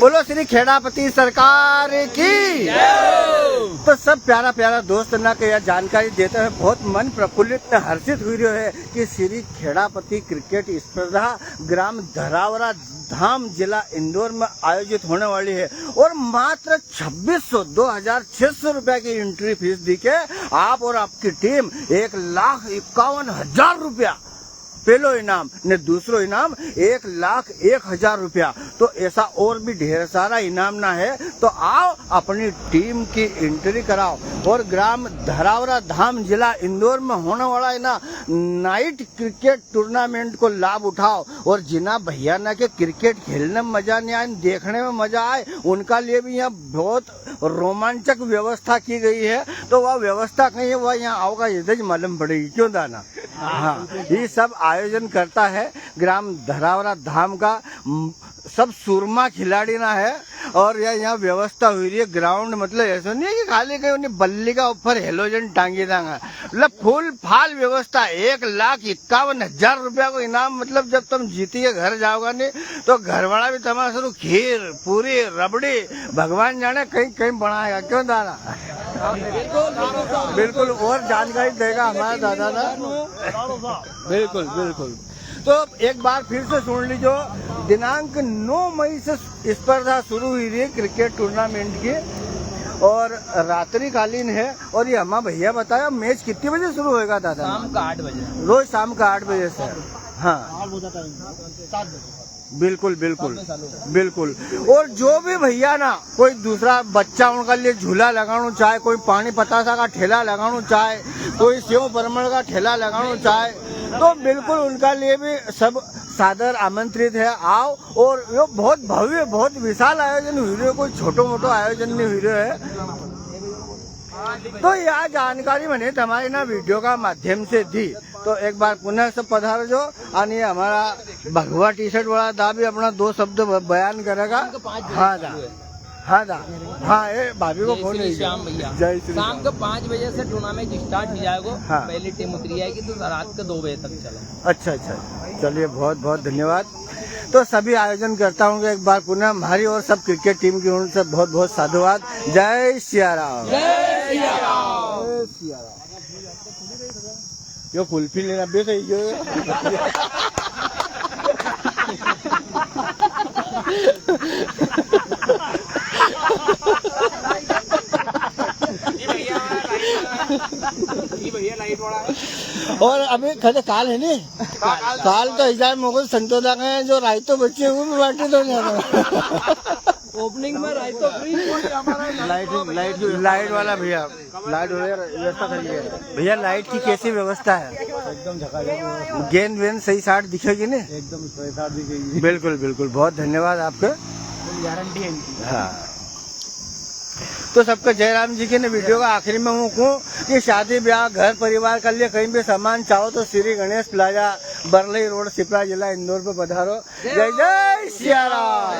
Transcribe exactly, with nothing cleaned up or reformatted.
बोलो श्री खेड़ापति सरकार की। तो सब प्यारा प्यारा दोस्त ना के यह जानकारी देते हुए बहुत मन प्रफुल्लित ने हर्षित हुई रह्यो है कि श्री खेड़ापति क्रिकेट स्पर्धा ग्राम धरावरा धाम, जिला इंदौर में आयोजित होने वाली है और मात्र छब्बीस सौ, दो हजार छह सौ रुपया की एंट्री फीस दी के आप और आपकी टीम एक लाख इक्यावन हजार रुपया पहलो इनाम ने दूसरो इनाम एक लाख एक हजार रुपया। तो ऐसा और भी ढेर सारा इनाम ना है, तो आओ अपनी टीम की एंट्री कराओ और ग्राम धरावरा धाम, जिला इंदौर में होने वाला है ना नाइट क्रिकेट टूर्नामेंट को लाभ उठाओ। और जिना भैया ना के क्रिकेट खेलने में मजा नहीं आए, देखने में मजा आए, उनका लिए भी यहाँ बहुत रोमांचक व्यवस्था की गई है। तो वह व्यवस्था कहीं है, वह यहाँ आओगा, इधर ही मालूम पड़ेगी, क्यों दाना? हाँ, ये सब आयोजन करता है ग्राम धरावरा धाम का, म, सब सूरमा खिलाड़ी ना है। और यह यहाँ व्यवस्था हुई रही है, ग्राउंड मतलब ऐसा नहीं है कि खाली कहीं उन्हें बल्ली का ऊपर हेलोजन टांगी दांगा, मतलब फुल फाल व्यवस्था। एक लाख इक्यावन हजार रुपया को इनाम, मतलब जब तुम जीती के घर जाओगा नहीं तो घर वाला भी तुम्हारे सारू खीर, पूरी, रबड़ी, भगवान जाने कहीं कहीं बनाएगा, क्यों दादा? बिल्कुल, और जानकारी देगा हमारा दादा ना। बिल्कुल, बिल्कुल। तो एक बार फिर से सुन लीजो, दिनांक नौ मई से स्पर्धा शुरू हुई रही है क्रिकेट टूर्नामेंट की और रात्रिकालीन है। और ये हमारा भैया बताया, मैच कितने बजे शुरू होएगा दादा? शाम का आठ बजे। रोज शाम का आठ बजे से। हाँ, बिल्कुल, बिल्कुल, बिल्कुल। और जो भी भैया ना कोई दूसरा बच्चा उनका लिए झूला लगाणो चाहे, कोई पानी पतासा का ठेला लगाणो चाहे, कोई सेव परमल का ठेला लगाणो चाहे, तो बिल्कुल उनका लिए भी सब सादर आमंत्रित है। आओ, और यो बहुत भव्य, बहुत विशाल आयोजन हुई रह्यो, कोई छोटो मोटो आयोजन नहीं हुई रह्यो है। तो यह जानकारी मैंने तुम्हारे ना वीडियो का माध्यम से दी, तो एक बार पुनः सब पधार जो। और ये हमारा भगवा टी शर्ट वाला दा भी अपना दो शब्द ब-, बयान करेगा। हाँ दा, हाँ दा, हाँ, ए भाभी को जय फोन श्री नहीं श्याम किया। भैया। जय श्री शाम श्याम। के पाँच बजे से टूर्नामेंट स्टार्ट हो जाएगा। हाँ। पहली टीम उतरी आएगी तो रात के दो बजे तक चलेगा। अच्छा, अच्छा, चलिए, बहुत बहुत धन्यवाद। तो सभी आयोजनकर्ताओं को एक बार पुनः हमारी और सब क्रिकेट टीम की ओर से बहुत बहुत साधुवाद। जय सिया राम। जय सिया राम। जय सिया राम। यो कुल्फी लेना बेस है यो। और अभी कदे काल है नी? काल तो इजाम मोगल संतोदा का है, जो रायतो बच्चे वो भी बांटी दो जाना। ओपनिंग में रायतो फ्री। लाइट, लाइट, लाइट वाला भैया, लाइट वाला व्यवस्था करिए। भैया, लाइट की कैसी व्यवस्था है? एकदम झकाझक। गेंद वेंद सही साट दिखेगी नी? एकदम सही साट दिखेगी। बिल्कुल, बिल्कुल, बहुत धन्यवाद आपके। गारंटी है इनकी। हाँ। तो सबके जय राम जी की ने वीडियो का आखिरी में हूँ कहूँ कि शादी ब्याह घर परिवार के लिए कहीं भी सामान चाहो तो श्री गणेश प्लाजा, बरलई रोड, सिपरा, जिला इंदौर पे पधारो। जय जय सिया राम।